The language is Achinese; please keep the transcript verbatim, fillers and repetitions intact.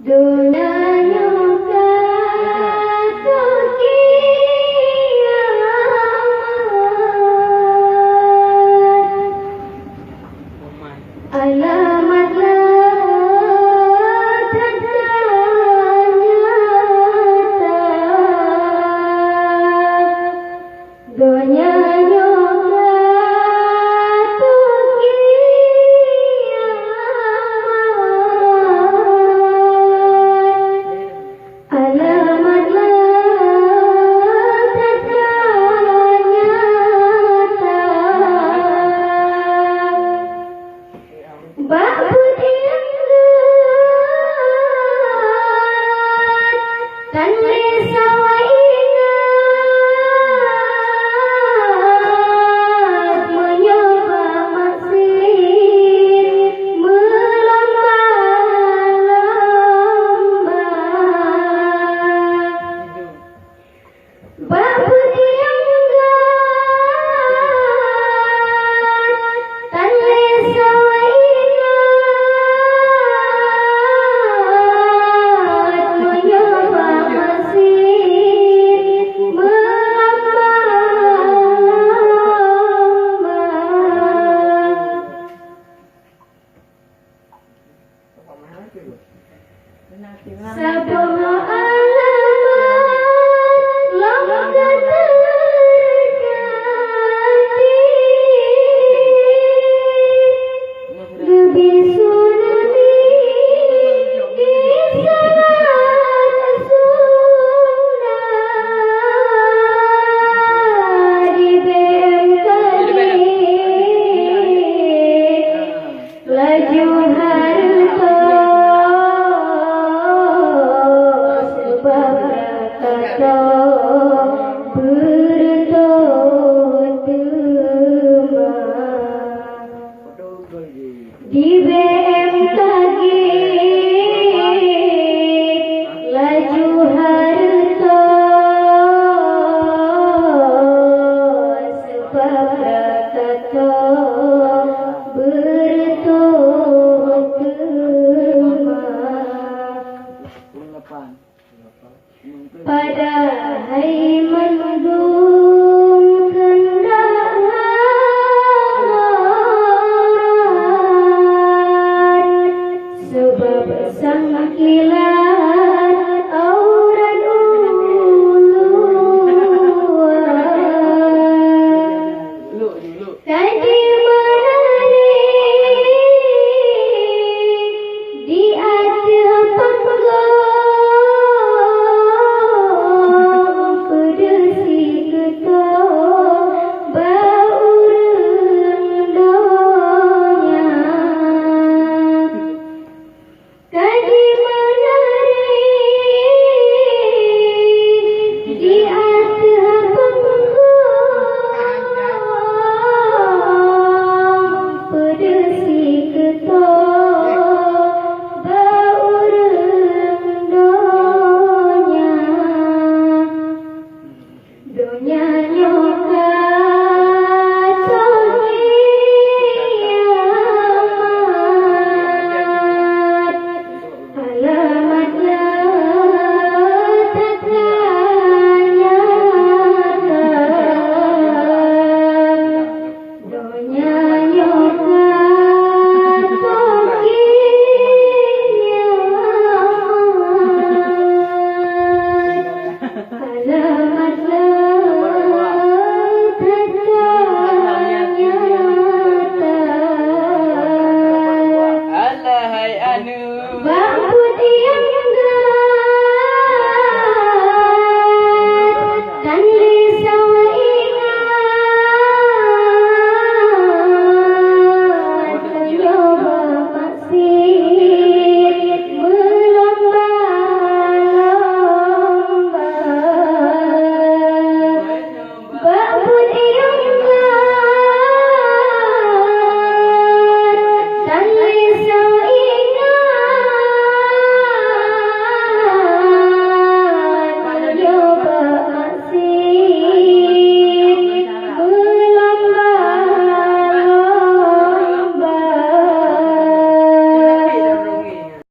Donya nyoe ka teukiamat. Alamat leuh that nyata. Donya nyoe ka teukiamat. Alamat leuh that nyata. Bak buet nyang gét, tan lé sawa ingat. Meunyoe bak maksiet meulomba-lomba. Bak buet nyang gét, tan lé sawa ingat. Meunyoe bak maksiet meulomba-lomba. Saboh alamat lom ka teudeungoe, leubeh sunat di salat sunat di B M K G. Laju hareuta seubab gata beureutoh teuma. Di B M K G laju hareuta seubab gata beureutoh teuma. Padahai mandum keundak aurat, seubab sang kilat aurat ulua. Ka jimeunari di ateueh panggong, peudeusi keutoe bak ureuëng donya. Ka jimeunari di ateueh panggong, peudeusi keutoe bak ureuëng donya. Donya nyoe ka teukiamat, alamat leuh that nyata. Donya nyoe ka teukiamat. Alamat leuh that nyata. Alah hai anu.